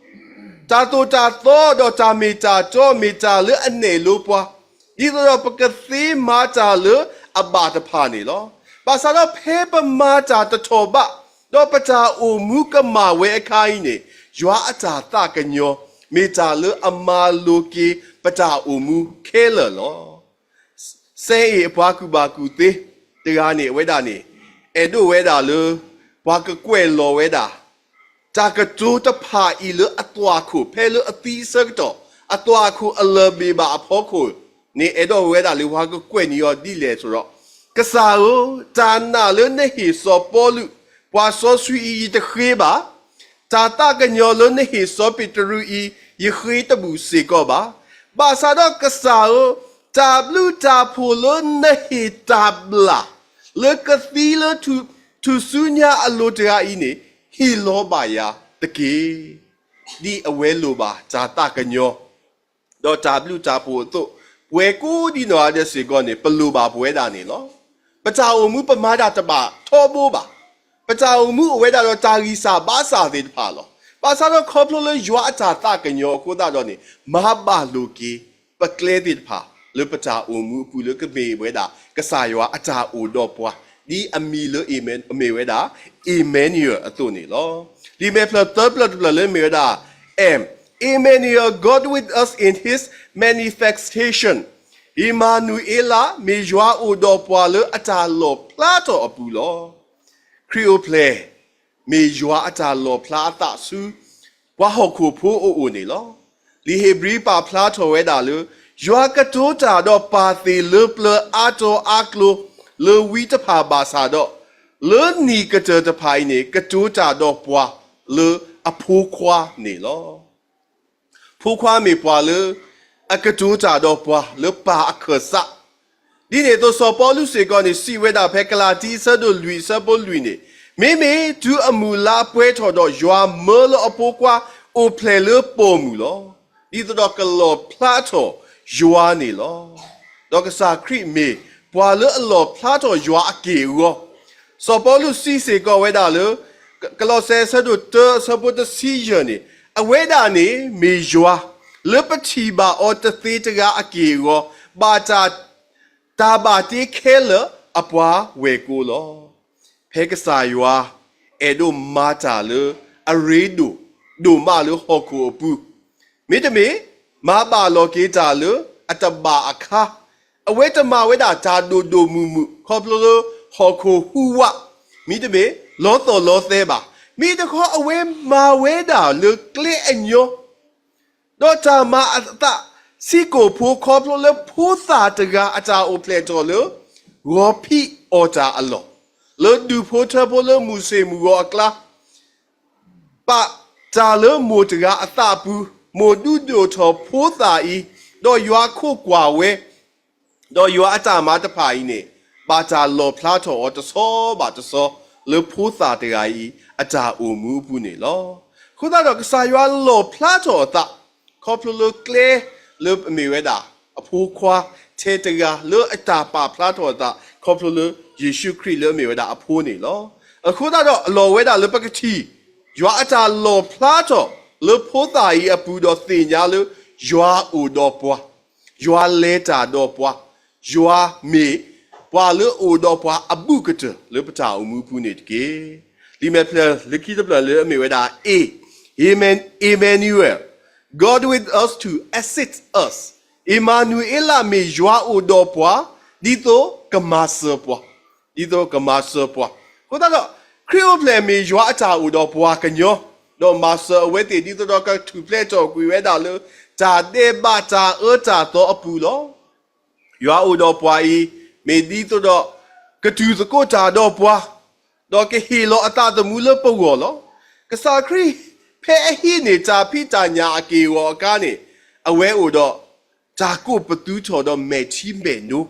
တၢ်သိၣ်တၢ်သီဒီးတၢ်မ့ၢ်တၢ်တီမ့ၢ်တၢ်လၢအနဲၣ်လိပှၤ, ဒ်သိးဒီးပကသ့မၤတၢ်လၢအဘၣ်တဖၣ်န့ၣ်လီၤ. ဘၣ်ဆၣ်ဒီးဖဲပမၤတၢ်တထီၣ်ဘး ဒီးပတၢ်အိၣ်မူကမၣ်ဝဲအခါအံၤန့ၣ်, ယွၤအတၢ်သးကညီၤ မ့ၢ်တၢ်လၢအမၤလိၤက့ၤပတၢ်အိၣ်မူခဲလၢာ်လီၤ. စဲအ့ၣ်အပှၤကူၣ်ဘၣ်ကူၣ်သ့တဂၤန့ၣ် အဝဲဒၣ်န့ၣ် အဲၣ်ဒိးဝဲဒၣ်လၢ ပှၤကကွဲးလီၤဝဲဒၣ် တၢ်ကတိၤတဖၣ်အံၤလၢအသွၣ်ခိၣ် ဖဲလၢအသံအဆၢကတီၢ် အသွၣ်ခိၣ်အလၢၢ်ဘ့ၣ်ဘၣ်အဖီခိၣ်န့ၣ် အဲၣ်ဒိးဝဲဒၣ်လၢပှၤကကွဲးန့ၢ်အီၤဒ်လဲၣ်ဆိုတော့, ကစၢ်ဧၢ, တၢ်နာ်လၢနဟ့ၣ်စီၤပီလူး ပှၤစီဆှံအံၤ ယတဃ့ဘၣ်, တၢ်သးကညီၤလၢနဟ့ၣ်စီၤပ့းတရူးအံၤ ယဃ့တဘူၣ်စ့ၢ်ကီးဘၣ်. ဘၣ်ဆၣ်ဒီးကစၢ်ဧၢ, တၢ်ဘျုးတၢ်ဖှိၣ်လၢနဟ့ၣ်တၢ်ဘျၣ် လၢကသံလၢ ထူၣ်စုညါအလိၤတဂၤအံၤန့ၣ် ဟ့ၣ်လီၤဘၣ်ယၤတက့ၢ်. ဒ်အဝဲလိၣ်ဘၣ်တၢ်သးကညီၤ ဒီးတၢ်ဘျုးတၢ်ဖှိၣ်အသိး, ပဝဲကိးဒံနီၢ်ဂၤဒဲးစ့ၢ်ကီးန့ၣ် ပလိၣ်ဘၣ်ပဝဲဒၣ်န့ၣ်လီၤ. ပတၢ်အိၣ်မူပမၤတၢ်တဘၣ်ထီဘိဘၣ်. ပတၢ်အိၣ်မူအိၣ်ဝဲဒၣ်ဒီးတၢ်ဂံၢ်စၢ်ဘါစၢ်သ့ၣ်တဖၣ်လီၤ. ဘၣ်ဆၣ်ဒီးခီဖျိလၢယွၤအတၢ်သးကညီၤအဃိသတးဒီးန့ၣ် မၤဘၣ်လိာ်က့ၤ ပကျဲသ့ၣ်တဖၣ် လၢပတၢ်အိၣ်မူအပူၤလၢကမ့ၢ်ဝဲဒၣ် ကစၢ်ယွၤအတၢ်အိၣ်ဒီးပှၤ, ဒ်အမံၤလၢအမ့ၢ်ဝဲဒၣ် Emmanuel အသိးန့ၣ်လီၤ. လံာ်မဲာ်ဖျၢၣ်သၢဖျၢၣ်တဖျၢၣ်လၢအမ့ၢ်ဝဲဒၣ် M, Emmanuel, God with us in his manifestation. ဧ့မၤနူၤအ့လး မ့ၢ်ယွၤအိၣ်ဒီးပှၤလၢအတၢ်လီၣ်ဖျါထီၣ်အပူၤလီၤ. ခရံာ်အိၣ်ဖျဲၣ် မ့ၢ်ယွၤအတၢ်လီၣ်ဖျါအသးဆူ ပှၤဟီၣ်ခိၣ်ဖိအအိၣ်န့ၣ်လီၤ. လံာ်ဧ့ၤဘြံၤပာ်ဖျါထီၣ်ဝဲဒၣ်လၢ ယွၤကတိၤတၢ်ဒီးပၢ်သ့ၣ်လၢပျၢၤအါတီၤအါကျိၤ လၢဝံတဖၣ်ဘၣ်ဆၣ်ဒီး, လၢနံၣ်ကတၢၢ်တဖၣ်အံၤန့ၣ် ကတိၤတၢ်ဒီးပှၤလၢအဖိခွါန့ၣ်လီၤ. ဖိခွါမ့ၢ်ပှၤလၢ အကတိၤတၢ်ဒီးပှၤလၢပၢ်အခၢၣ်စး ဒ်န့ၣ်အသိး စီၤပီလူးစ့ၢ်ကီးန့ၣ် စံးဝဲဒၣ်ဖဲကလၤတံ အဆၢဒိၣ်လွံၢ် အဆၢဖိလွံၢ်န့ၣ်, မ့မ့ၢ်တုၤအမုၢ်လါပှဲၤထီၣ်ဒီး ယွၤမၢလၢအဖိခွါအိၣ်ဖျဲၣ်လၢပိာ်မုၣ်လီၤ. ဒ်သိးဒီးကလီၣ်ဖျါထီၣ်ယွၤန့ၣ်လီၤ. ဒီးကစၢ်ခရံာ်မ့ၢ်ပှၤလၢအလီၣ်ဖျါထီၣ်ယွၤအက့ၢ်အဂီၤ, စီၤပီလူးစံးစ့ၢ်ကီးဝဲဒၣ်လၢ ကလီးစဲအဆၢဒိၣ်တၢအဆၢဖိတဆံယဲၢ်န့ၣ်, အဝဲဒၣ်န့ၣ်မ့ၢ်ယွၤ, လၢပထံၣ်ဘၣ်အီၤတသ့တဂၤအက့ၢ်အဂီၤ, ဘၣ်တၢ်, တၢ်ဘၣ်တ့ခဲလၢာ်အပှၤဝဲၢ်ကိလီၤ. ဖဲကစၢ်ယွၤအဲၣ်ဒိးမၤတၢ်လၢအရ့ဒိၣ်ဒိၣ်မးလၢဟီၣ်ခိၣ်အပူၤ, မ့တမ့ၢ်မၤဘၣ်လီၤက့ၤတၢ်လၢအတဘၣ်အခါ, အဝဲတမၤဝဲဒၣ်တၢ်ဒိၣ်ဒိၣ်မုၢ်မုၢ် ခီဖျိလၢဟီၣ်ခိၣ်ဟူးဝး, မ့တမ့ၢ်လီၤသီၣ်လီၤသဲဘၣ်. မ့ၢ်တခီအဝဲမၤဝဲဒၣ်လၢကျဲအညီ, ဒီးတၢ်မၤအသးဆံးကိာ်ဖိ ခီဖျိလၢဖိသၣ်တဂၤအတၢ်အိၣ်ဖျဲၣ်ထီၣ်လၢ ဂီၤဖံးအီၣ်တၢ်အလီၢ်, လၢဒူၣ်ဖိထၢဖိလၢမုၢ်ဆ့ၣ်မုၢ်ဂီၤအကျါ ပာ်တၢ်လၢမိၢ်တဂၤအသးအပူၤ, မိၢ်ဒုးဒိၣ်ထီၣ်ဖိသၣ်အံၤ, ဒီးယွၤခိးကွၢ်ဝဲ, ဒီးယွၤအတၢ်မၤတဖၣ်အံၤန့ၣ် ဘၣ်တၢ်လီၣ်ဖျါထီၣ်အီၤတဆီဘၣ်တဆီ လၢဖိသၣ်တဂၤအံၤအတၢ်အိၣ်မူအပူၤန့ၣ်လီၤ. အဃိသတးဒီး ကစၢ်ယွၤလီၣ်ဖျါထီၣ်အသး ခီဖျိလၢကျဲလၢအမ့ၢ်ဝဲဒၣ်အဖိခွါထဲတဂၤ လၢအတၢ်ပာ်ဖျါထီၣ်အသး ခီဖျိလၢယ့ၣ်ၡူးခရံာ်လၢအမ့ၢ်ဝဲဒၣ်အဖိန့ၣ်လီၤ. အဃိသတးဒီး အလီၢ်ဝဲဒၣ်လၢပကထံၣ် ယွၤအတၢ်လီၣ်ဖျါထီၣ်လၢဖိသၣ်အံၤအပူၤ ဒီးသ့ၣ်ညါလၢ ယွၤအိၣ်ဒီးပှၤ, ယွၤလဲၤတၢ်ဒီးပှၤ, ယွၤမ့ၢ်ပှၤလၢအအိၣ်ဒီးပှၤအဘူးကတၢၢ်လၢပတၢ်အိၣ်မူအပူၤန့ၣ်တက့ၢ်. လံာ်မဲာ်ဖျၢၣ်လၢခံတဖျၢၣ်လၢအမ့ၢ်ဝဲဒၣ် A, Emmanuel, God with us to assist us. အ့မၤနူၤအ့လး မ့ၢ်ယွၤအိၣ်ဒီးပှၤ ဒ်သိးကမၤစၢၤပှၤ, ဒ်သိးကမၤစၢၤပှၤ. အဃိသတးဒီး ခရံာ်အိၣ်ဖျဲၣ်မ့ၢ်ယွၤအတၢ်အိၣ်ဒီးပှၤကညီ, ဒီးမၤစၢၤအဝဲသ့ၣ် ဒ်သိးဒီးကထူၣ်ဖျဲးထီၣ်ကွံာ်ဝဲဒၣ်လၢ တၢ်ဒဲးဘးတၢ်အၢတၢ်သီအပူၤလီၤ. ယွၤအိၣ်ဒီးပှၤအံၤ မ့ၢ်ဒ်သိးဒီး ကတူၢ်သကိးတၢ်ဒီးပှၤ, ဒီးကဟ့ၣ်လီၤအသးသမူလၢပဂီၢ်လီၤ. ကစၢ်ခရံာ် ဖဲအဟံးန့ၢ်တၢ်ဖံးတၢ်ညၣ်အက့ၢ်အဂီၤအခါန့ၣ်, အဝဲအိၣ်ဒီး တၢ်ကိးပသူထီၣ်ဒီးမဲာ်ထံမဲာ်နိ,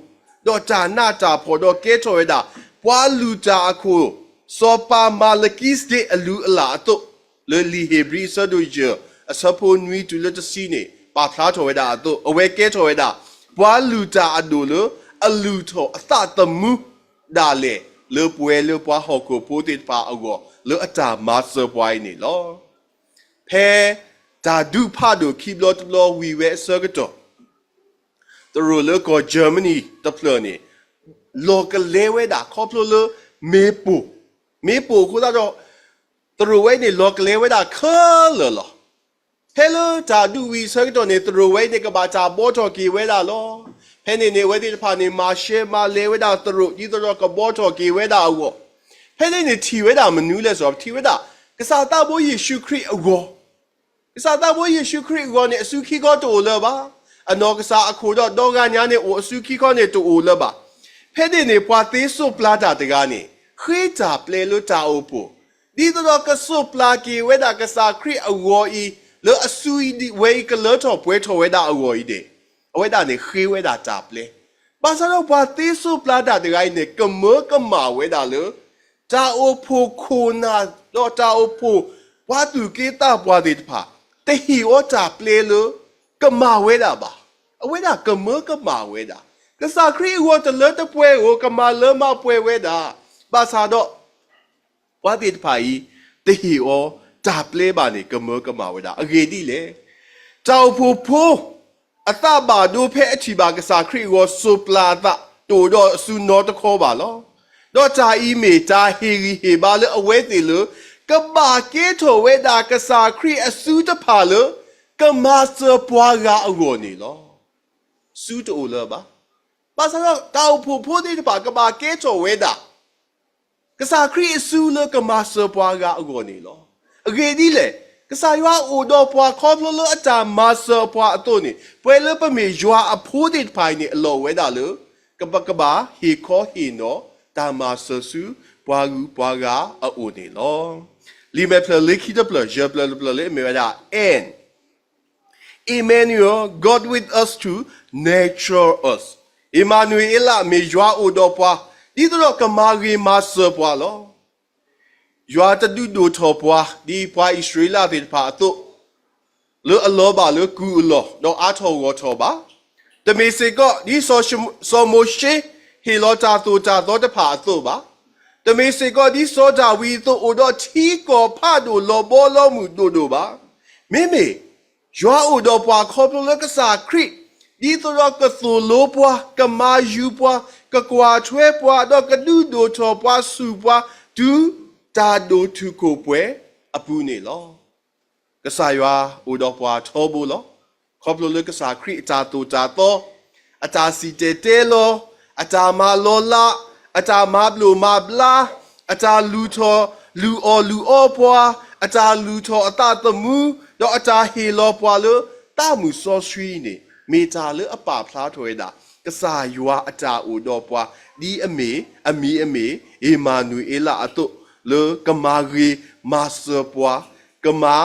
ဒီးတၢ်နးတၢ်ဖှီၣ်ဒီးကဲထီၣ်ဝဲဒၣ် ပှၤလုၢ်တၢ်အခိၣ်, စီၤပၤမၤလကံစဒ့အလုၢ်အလၢ်အသိး, လၢလံာ်ဧ့ၤဘြံၤအဆၢဒိၣ်ယဲၢ် အဆၢဖိနွံတုၤလၢတဆံန့ၣ် ပာ်ဖျါထီၣ်ဝဲဒၣ်အသိး, အဝဲကဲထီၣ်ဝဲဒၣ် ပှၤလုၢ်တၢ်အဒိၣ်လၢအလုၢ်ထီၣ်အသးသမူဒၣ်လဲာ် လၢပဝဲလၢပှၤဟီၣ်ခိၣ်ဖိသ့ၣ်တဖၣ်အဂီၢ် လၢအတၢ်မၤစၢၤပှၤအံၤန့ၣ်လီၤ. ဖဲတၢ်ဒုးဖးဒိၣ်ခံဘျီတဘျီဝံၤဝဲအဆၢကတီၢ်, သရိာ်လၢကီၢ် Germany တဖျၢၣ်န့ၣ် လီၤကလဲဝဲဒၣ်ခီဖျိလၢမ့ၣ်ပိၢ်, မ့ၣ်ပိၢ်အဃိသတးဒီး သရိာ်ဝဲအံၤန့ၣ် လီၤကလဲဝဲဒၣ်ခဲလၢာ်လီၤ. ဖဲလၢတၢ်ဒုးဝံၤအဆၢကတီၢ်န့ၣ် သရိာ်ဝဲအံၤန့ၣ် ကဘၣ်တၢ်ဘှီထီၣ်က့ၤဝဲဒၣ်လီၤ. ဖဲန့ၣ်န့ၣ် အဝဲသ့ၣ်တဖၣ်န့ၣ် မၤရှဲမၤလဲၤဝဲဒၣ်သရိာ် ဒ်သိးဒီးကဘှီထီၣ်က့ၤဝဲဒၣ်အဂီၢ်, ဖဲန့ၣ်န့ၣ်ထံၣ်ဝဲဒၣ်မနုၤလဲၣ်စီၤ, ထံၣ်ဝဲဒၣ် ကစၢ်သးဘိယ့ၣ်ၡူးခရံာ်အဂီၤ ကစၢ်သးဘိယ့ၣ်ၡူးခရံာ်အဂီၤန့ၣ် အစုခံခီတအိၣ်လၢၤဘၣ်. အနီၢ်ကစၢ်အခိၣ်ဒီးဒီဂၤညါန့ၣ်အိၣ် အစုခံခီန့ၣ်တအိၣ်လၢၤဘၣ်. ဖဲန့ၣ်န့ၣ် ပှၤသ့စိၢ်ပျၤတၢ်တဂၤန့ၣ် ဃ့တၢ်ပျဲလၢတၢ်အိၣ်ဖှိၣ်, ဒ်သိးဒီးကစိၢ်ပျၤက့ၤဝဲဒၣ်ကစၢ်ခရံာ်အဂီၤအံၤ လၢအစုအံၤဝဲအံၤကလၢထီၣ်ပှဲၤထီၣ်ဝဲဒၣ်အဂီၢ်အံၤန့ၣ်, အဝဲဒၣ်န့ၣ်ဃ့ဝဲဒၣ်တၢ်ပျဲ. ဘၣ်ဆၣ်ဒီးပှၤသ့စိၢ်ပျၤတၢ်တဂၤအံၤန့ၣ် ကမၢကမၣ်ဝဲဒၣ်လၢ တၢ်အိၣ်ဖှိၣ်ခိၣ်နၢ် ဒီးတၢ်အိၣ်ဖှိၣ်ပှၤသူၣ်က့သးပှၢ်သ့ၣ်တဖၣ် တဟ့ၣ်အီၤတၢ်ပျဲလၢ ကမၤဝဲဒၣ်ဘၣ်. အဝဲဒၣ်ကမၢကမၣ်ဝဲဒၣ် ကစၢ်ခရံာ်အဂီၤတလၢတပှဲၤဧိၤ ကမၤလၢမၤပှဲၤဝဲဒၣ်. ဘၣ်ဆၣ်ဒီး ပှၤသ့ၣ်တဖၣ်အံၤ တဟ့ၣ်အီၤတၢ်ပျဲဘၣ်န့ၣ် ကမၢကမၣ်ဝဲဒၣ်. အဂ့ၢ်ဒ်လဲၣ်, တၢ်အိၣ်ဖှိၣ်ဖိ အသးဘၣ်ဒိဖဲအထံၣ်ဘၣ်ကစၢ်ခရံာ်အဂီၤ စိၢ်ပျၤအသး တအိၣ်ဒီးအစုနီတခီဘၣ်လီၤ. ဒီးတၢ်အံၤမ့ၢ်တၢ်ဟ့ၣ်ဂံၢ်ဟ့ၣ်ဘါလၢအဝဲသ့ၣ်လၢ ကဘၣ်ကဲထီၣ်ဝဲဒၣ်ကစၢ်ခရံာ်အစုတဖၣ်လၢ ကမၤစၢၤပှၤဂၤအဂီၢ်န့ၣ်လီၤ. စုတအိၣ်လၢၤဘၣ်. ဘၣ်ဆၣ်ဒီးတၢ်အိၣ်ဖှိၣ်ဖိသ့ၣ်တဖၣ်ကဘၣ်ကဲထီၣ်ဝဲဒၣ် ကစၢ်ခရံာ်အစုလၢကမၤစၢၤပှၤဂၤအဂီၢ်န့ၣ်လီၤ. အဂ့ၢ်ဒ်လဲၣ်, ကစၢ်ယွၤအိၣ်ဒီးပှၤခီဖျိလၢအတၢ်မၤစၢၤပှၤအသိးန့ၣ် ပဝဲလၢပမ့ၢ်ယွၤအဖိသ့ၣ်တဖၣ်အံၤန့ၣ် အလီၢ်ဝဲဒၣ်လၢ ကဘၣ် ကဘၣ်ဟ့ၣ်ခီဟ့ၣ်နီၤ တၢ်မၤစၢၤဆူပှၤဂုၤပှၤဂၤအအိၣ်န့ၣ်လီၤ. လံာ်မဲာ်ဖျၢၣ်လၢခံတဖျၢၣ် ယဲၢ်ဖျၢၣ်တဖျၢၣ်လၢအမ့ၢ်ဝဲဒၣ် and Emmanuel, God with us to nurture us. အ့မၤနူၤအ့လး မ့ၢ်ယွၤအိၣ်ဒီးပှၤ ဒ်သိးဒီးကမၤဂ့ၤမၤစၢၤပှၤလီၤ. ယွၤတဒုးဒိၣ်ထီၣ်ပှၤ ဒ်ပှၤအံၣ်စရ့လးသ့ၣ်တဖၣ်အသိး လၢအလီၤဘၣ်လၢကုၢ်အလီၢ် ဒီးအါထီၣ်ဂီၢ်ထီၣ်ဘၣ်. တမ့ၢ်စ့ၢ်ကီး ဒ်စီၤမိၤၡ့ ဟ့ၣ်လီၤတၢ်သိၣ်တၢ်သီတဖၣ်အသိးဘၣ်. တမ့ၢ်စ့ၢ်ကီးဒ်စီၤဒၤဝံးအသိး အိၣ်ဒီးထံကီၢ်ဖးဒိၣ်လီၤဘီလီၤမုၢ်ဒိၣ်ဒိၣ်ဘၣ်. မ့မ့ၢ် ယွၤအိၣ်ဒီးပှၤခီဖျိလၢကစၢ်ခရံာ် ဒ်သိးဒီးကသိၣ်လိပှၤ, ကမၤယုၤပှၤ, ကကွၢ်ထွဲပှၤ, ဒီးကဒုးဒိၣ်ထီၣ်ပှၤဆူပှၤ တုၤတၢ်ဒိၣ်ထူၣ်ခိၣ်ပှဲၤအပူၤန့ၣ်လီၤ. ကစၢ်ယွၤအိၣ်ဒီးပှၤထီဘိလီၤ. ခီဖျိလၢကစၢ်ခရံာ်အတၢ်သိၣ်တၢ်သီ, အတၢ်စံၣ်တဲၤတဲလီၤ, အတၢ်မၤလီၤလး, အတၢ်မၤဘျိးမၤဘျါ, အတၢ်လုၢ်ထီၣ်လုၢ်အီၣ်လုၢ်အီပှၤ, အတၢ်လုၢ်ထီၣ်အသးသမူ, ဒီးအတၢ်ဟ့ၣ်လီၤပှၤလၢသးမုၢ်စီဆှံန့ၣ် မ့ၢ်တၢ်လၢအပာ်ဖျါထီၣ်ဝဲဒၣ် ကစၢ်ယွၤအတၢ်အိၣ်ဒီးပှၤ ဒ်အမ့ၢ် အမံၤအမ့ၢ် အ့မၤနူၤအ့လးအသိး လၢကမၤဂ့ၤမၤစၢၤပှၤ, ကမၤ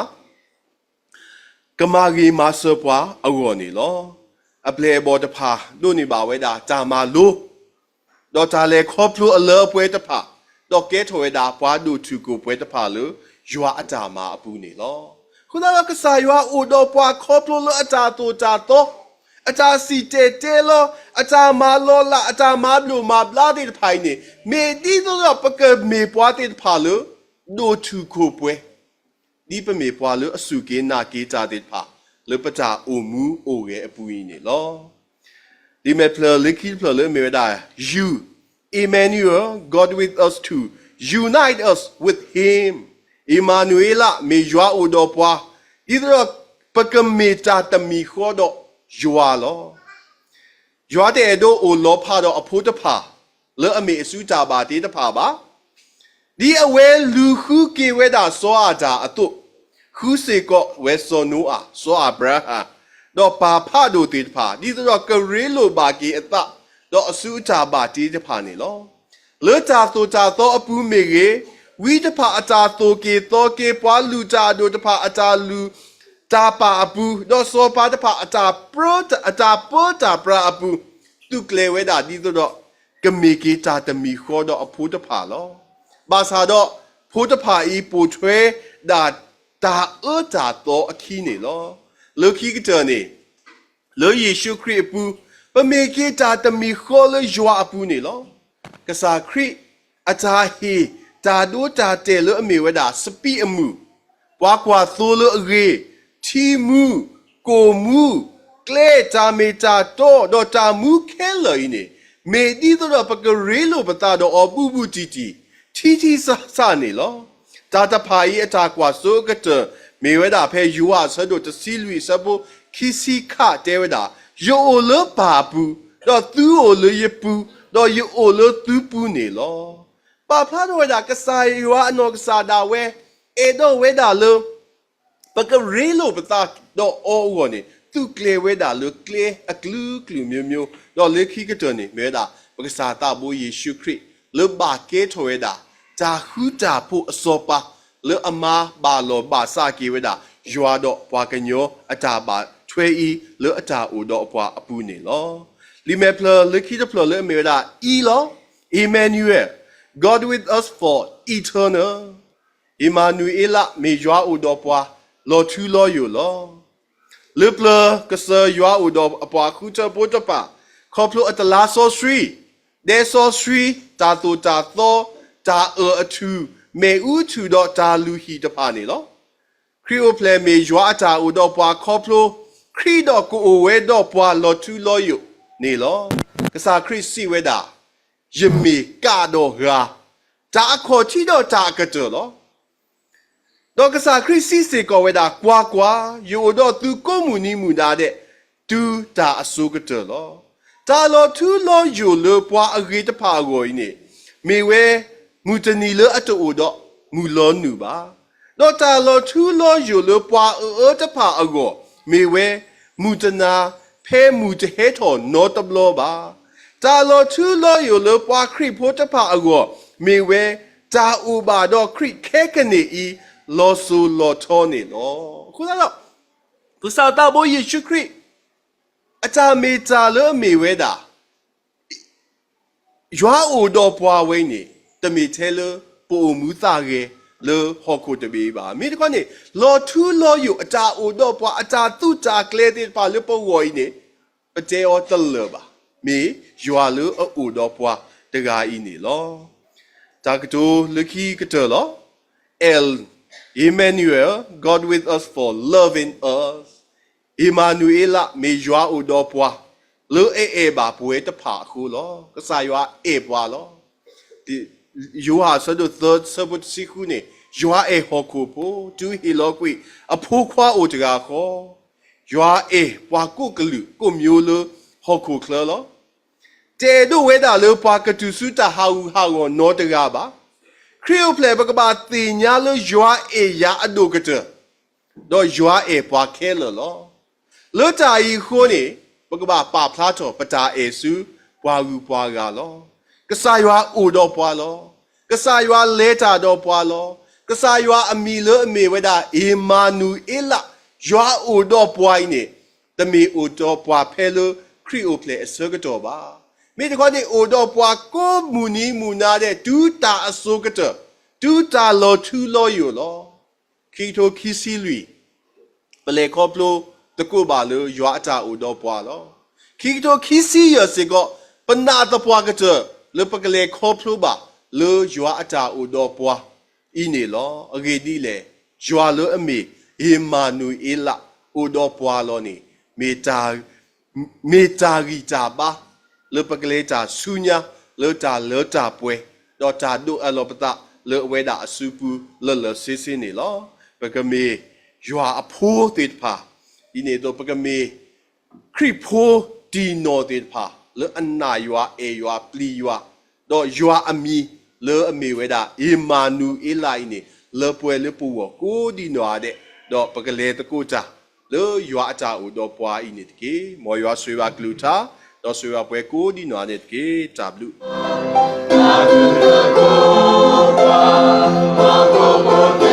ကမၤဂ့ၤမၤစၢၤပှၤအဂီၢ်န့ၣ်လီၤ. အပျဲၢ်အဘီၣ်တဖၣ် ဒိးန့ၢ်ဘၣ်ဝဲဒၣ်တၢ်မၤလိ ဒီးတၢ်လဲၤခီဖျိအလၢအပှဲၤတဖၣ်, ဒီးကဲထီၣ်ဝဲဒၣ်ပှၤဒိၣ်ထူၣ်ခိၣ်ပှဲၤတဖၣ်လၢ ယွၤအတၢ်မၤအပူၤန့ၣ်လီၤ. အဃိသတးဒီး ကစၢ်ယွၤအိၣ်ဒီးပှၤခီဖျိလၢအတၢ်သိၣ်တၢ်သီ, အတၢ်စံၣ်တဲၤတဲလီၤ, အတၢ်မၤလီၤလး, အတၢ်မၤဘျိးမၤဘျါသ့ၣ်တဖၣ်အံၤန့ၣ် မ့ၢ်ဒ်သိးဒီးပကမ့ၢ်ပှၤသ့ၣ်တဖၣ်လၢ ဒိၣ်ထူၣ်ခိၣ်ပှဲၤ ဒ်ပမ့ၢ်ပှၤလၢအစူၢ်က့ၤနာ်က့ၤတၢ်သ့ၣ်တဖၣ် လၢပတၢ်အိၣ်မူအိၣ်ဂဲၤအပူၤအံၤန့ၣ်လီၤ. လံာ်မဲာ်ဖျၢၣ်လၢခံတဖျၢၣ်လၢအမ့ၢ်ဝဲဒၣ် You, Emmanuel, God with us too, unite us with him. အ့မၤနူၤအ့လး မ့ၢ်ယွၤအိၣ်ဒီးပှၤ, ဒ်သိးဒီးပကမ့ၢ်တၢ်တမံၤဃီဒီးယွၤလီၤ. ယွၤတအဲၣ်ဒိးအိၣ်လီၤဖးဒီးအဖိတဖၣ် လၢအမ့ၢ်အစုတၢ်ဘၣ်တ့တဖၣ်ဘၣ်. ဒ်အဝဲလူၤဃုက့ၤဝဲဒၣ်စီၤအၤဒၣ်အသိး, ဃုစ့ၢ်ကီးဝဲစီၤနိအၤ, စီၤအၤဘြၤဟၣ်, ဒီးပၢ်ဖးဒိၣ်သ့ၣ်တဖၣ်, ဒ်သိးဒီးကရ့လိာ်ဘၣ်က့ၤအသး, ဒီးအစုအတၢ်ဘၣ်တ့တဖၣ်န့ၣ်လီၤ. လၢတၢ်သိၣ်တၢ်သီအပူၤမ့ၢ်ဂ့ၤ, ဝံတဖၣ်အတၢ်သိၣ်က့ၤသီက့ၤ, ပှၤလုၢ်တၢ်အဒိၣ်တဖၣ်အတၢ်လုၢ်တၢ်ပာ်အပူၤ, ဒီးစီၤပၤတဖၣ်အတၢ်ပၢ, အတၢ်ပၢတၢ်ပြးအပူၤ, သုးကျဲၤဝဲဒၣ်ဒ်သိးဒီး ကမ့ၢ်က့ၤတၢ်တမံၤဃီဒီးအဖိတဖၣ်လီၤ. ဘၣ်ဆၣ်ဒီး ဖိတဖၣ်အံၤပိာ်ထွဲဒၣ် တၢ်အၢတၢ်သီအခံန့ၣ်လီၤ. လၢခံကတၢၢ်န့ၣ် လၢယ့ၣ်ၡူးခရံာ်အပူၤ, ပမ့ၢ်က့ၤတၢ်တမံၤဃီလၢယွၤအပူၤန့ၣ်လီၤ. ကစၢ်ခရံာ်အတၢ်ဟ့ၣ်တၢ်ဒိတၢ်တဲာ်လၢအမ့ၢ်ဝဲဒၣ် စပံးအမုၢ်, ပှၤကွၢ်သိလၢအဂ့ၤ, ထံမူ, ကိၣ်မူ, ကျဲ, တၢ်မ့ၢ်တၢ်တီ, ဒီးတၢ်မူခဲလၢာ်အံၤန့ၣ်, မ့ၢ်ဒ်သိးဒီးပကရ့လိာ်ပသးဒီးအီၤဘူးဘူးတံၢ်တံၢ်, ထံထံဆးဆးန့ၣ်လီၤ. တၢ်တဖၣ်အံၤအတၢ်ကွၢ်စိအကတၢၢ် မ့ၢ်ဝဲဒၣ်ဖဲယိၤဟၣ်အဆၢဒိၣ်တဆံလွံၢ်အဆၢဖိခံဆံခါတဲဝဲဒၣ်, ယအိၣ်လၢပၢ်အပူၤ, ဒီးသုအိၣ်လၢယပူၤ, ဒီးယအိၣ်လၢသုပူၤန့ၣ်လီၤ. ပာ်ဖျါထီၣ်ဝဲဒၣ် ကစၢ်ယွၤအနီၢ်ကစၢ်ဒၣ်ဝဲ အဲၣ်ဒိးဝဲဒၣ်လၢ ပကရ့လိာ်ပသးဒီးအီၤအဂီၢ်န့ၣ် သုးကျဲၤဝဲဒၣ်လၢကျဲအကလုာ်ကလုာ်မျိုးမျိုး, ဒီးလၢခံကတၢၢ်န့ၣ် မ့ၢ်ဝဲဒၣ် ပကစၢ်သးဘိယ့ၣ်ၡူးခရံာ် လၢဘၣ်ကဲထီၣ်ဝဲဒၣ် တၢ်ဃူတၢ်ဖိးအစီၤပၤ လၢအမါဘၣ်လီၢ်ဘၣ်စးက့ၤဝဲဒၣ် ယွၤဒီးပှၤကညီအတၢ်ဘၣ်ထွဲအံၤ လၢအတၢ်အိၣ်ဒီးအပှၤအပူၤန့ၣ်လီၤ. လံာ်မဲာ်ဖျၢၣ်လၢခံတဖျၢၣ်လၢအမ့ၢ်ဝဲဒၣ် အံလီၤ, Emmanuel, God with us for eternal. အ့မၤနူၤအ့လး မ့ၢ်ယွၤအိၣ်ဒီးပှၤ လီၤထူလီၤယိာ်လီၤ. လၢပျၢၤကစၢ်ယွၤအိၣ်ဒီးအပှၤဃုထၢဖိတဖၣ် ခီဖျိအတလါစီဆှံ, ဒဲစီဆှံ, တၢ်သိၣ်တၢ်သီ, တၢ်အၢၣ်အထူၣ်, မ့ၣ်အူထူၣ်ဒီးတၢ်လုၢ်ဟံၣ်တဖၣ်န့ၣ်လီၤ. ခရံာ်အိၣ်ဖျဲၣ်မ့ၢ်ယွၤအတၢ်အိၣ်ဒီးပှၤခီဖျိ, ခရံာ်ဒီးကအိၣ်ဝဲဒီးပှၤလီၤထူလီၤယိာ်န့ၣ်လီၤ. ကစၢ်ခရံာ်စံးဝဲဒၣ်, ယမ့ၢ်ကးဒီးဂၤ, တၢ်အခီၣ်ထံးဒီးတၢ်အကတၢၢ်လီၤ. ဒီးကစၢ်ခရံာ်စံးစ့ၢ်ကီးဝဲဒၣ်, ကွၢ်ကွၢ်, ယအိၣ်ဒီးသုကိးမုၢ်နံၤမုၢ်နၤဒဲး တုၤတၢ်အစိၤကတၢၢ်လီၤ. တၢ်လီၤထူလီၤယိာ်လၢပှၤအဂ့ၤတဖၣ်အဂီၢ်အံၤန့ၣ်, မ့ၢ်ဝဲမုၢ်တနံၤလၢအတအိၣ်ဒီးမုၢ်လီၤနုာ်ဘၣ်. ဒီးတၢ်လီၤထူလီၤယိာ်လၢပှၤအအၢတဖၣ်အဂီၢ်, မ့ၢ်ဝဲမုၢ်တနၤ ဖဲမုၢ်တဟဲထီၣ်နီတဘျီဘၣ်. တၢ်လီၤထူလီၤယိာ်လၢပှၤခရံာ်ဖိတဖၣ်အဂီၢ်, မ့ၢ်ဝဲတၢ်အိၣ်ဘၣ်ဒီးခရံာ်ခဲကနံၣ်အံၤ လီၤစိၤလီၤထီန့ၣ်လီၤ. အဃိသတးဒီး ကစၢ်သးဘိယ့ၣ်ၡူးခရံာ် အတၢ်မ့ၢ်တၢ်လၢအမ့ၢ်ဝဲဒၣ် ယွၤအိၣ်ဒီးပှၤဝဲအံၤန့ၣ် တမ့ၢ်ထဲလၢပအိၣ်မူသးဂဲၤလၢဟီၣ်ခိၣ်တဘ့ၣ်အံၤဘၣ်. မ့ၢ်တခီန့ၣ် လီၤထူလီၤယိာ်အတၢ်အိၣ်ဒီးပှၤ အတၢ်သူၣ်တၢ်ကျဲၤသ့ၣ်တဖၣ်လၢပဂီၢ်အံၤန့ၣ် ပတဲအီၤတလၢာ်ဘၣ်. မ့ၢ်ယွၤလၢအအိၣ်ဒီးပှၤတဂၤအံၤန့ၣ်လီၤ. တၢ်ကတိၤလၢခံကတၢၢ်လီၤ. El Emmanuel, God with us for loving us. အ့မၤနူၤအ့လး မ့ၢ်ယွၤအိၣ်ဒီးပှၤ လၢအအဲၣ်ဘၣ်ပဝဲတဖၣ်အဃိလီၤ. ကစၢ်ယွၤအဲၣ်ပှၤလီၤ. ယိၤဟၣ်အဆၢဒိၣ်သၢ ဆၢဖိတဆံဃုန့ၣ်, ယွၤအဲၣ်ဟီၣ်ခိၣ်ဖိ တုၤဟ့ၣ်လီၤကွံာ်အဖိခွါအိၣ်တဂၤဃီ, ယွၤအဲၣ်ပှၤကိးကလုာ်ကိးမျိုးလၢဟီၣ်ခိၣ်ချၢလီၤ. တအဲၣ်ဒိးဝဲဒၣ်လၢပှၤကတုၤဆူတၢ်ဟးဂူာ်ဟးဂီၤနီတဂၤဘၣ်. ခရံာ်အိၣ်ဖျဲၣ် ပကဘၣ်သ့ၣ်ညါလၢယွၤအဲၣ်ယၤအဒိၣ်ကတၢၢ်, ဒီးယွၤအဲၣ်ပှၤခဲလၢာ်လီၤ. လၢတၢ်အံၤအဃိန့ၣ်, ပကဘၣ်ပာ်ဖျါထီၣ်ပတၢ်အဲၣ်ဆူပှၤဂုၤပှၤဂၤလီၤ. ကစၢ်ယွၤအိၣ်ဒီးပှၤလီၤ. ကစၢ်ယွၤလဲၤတၢ်ဒီးပှၤလီၤ. ကစၢ်ယွၤအမံၤလၢအမ့ၢ်ဝဲဒၣ် အ့မၤနူၤအ့လး, ယွၤအိၣ်ဒီးပှၤအံၤန့ၣ်, တမ့ၢ်အိၣ်ဒီးပှၤဖဲလၢခရံာ်အိၣ်ဖျဲၣ်အဆၢကတီၢ်ဘၣ်. မ့ၢ်တခီန့ၣ် အိၣ်ဒီးပှၤကိးမုၢ်နံၤမုၢ်နၤဒဲး တုၤတၢ်အစိၤကတၢၢ်, တုၤတၢ်လီၤထူလီၤယိာ်လီၤ. ခံကထိခံဆံလွံၢ်, ပလဲၤခီဖျိသကိးဘၣ်လၢယွၤအတၢ်အိၣ်ဒီးပှၤလီၤ. ခံကထိခံဆံယဲၢ်စ့ၢ်ကီး, ပနာ်သပှၢ်ကတၢၢ်လၢပကလဲၤခီဖျိဘၣ်လၢယွၤအတၢ်အိၣ်ဒီးပှၤအံၤန့ၣ်လီၤ. အဂ့ၢ်ဒ်လဲၣ်, ယွၤလၢအမ့ၢ် အ့မၤနူၤအ့လး အိၣ်ဒီးပှၤလီၤန့ၣ်, မ့ၢ်တၢ်ဂံၢ်တၢ်ဘါ လၢပကလဲၤတၢ်ဆူညါ လၢတၢ်လၢတၢ်ပှဲၤ, ဒီးတၢ်ဒိးအးလီၤပသးလၢအဝဲဒၣ်အစုပူၤလၢလၢဆ့ဆ့န့ၣ်လီၤ. ပကမ့ၢ်ယွၤအဖိသ့ၣ်တဖၣ်, ဒ်န့ၣ်အသိး ပကမ့ၢ်ခရံာ်ဖိတံၢ်နီၢ်သ့ၣ်တဖၣ် လၢအနာ်ယွၤ အဲၣ်ယွၤ ပျံၤယွၤ, ဒီးယွၤအမံၤလၢအမ့ၢ်ဝဲဒၣ် အ့မၤနူၤအ့လးအံၤန့ၣ် လၢပှဲၤလၢပဂီၢ်ကိးဒံနီၢ်ဂၤဒဲး, ဒီးပကလဲၤသကိးတၢ် လၢယွၤအတၢ်အိၣ်ဒီးပှၤအံၤန့ၣ်တက့ၢ်. မ်ယွၤဆိၣ်ဂ့ၤဘၣ်ကလုၢ်ကထါ, ဒီးဆိၣ်ဂ့ၤဘၣ်ပှၤကိးဒံနီၢ်ဂၤဒဲးန့ၣ်တက့ၢ်. တၢ်ဘျုး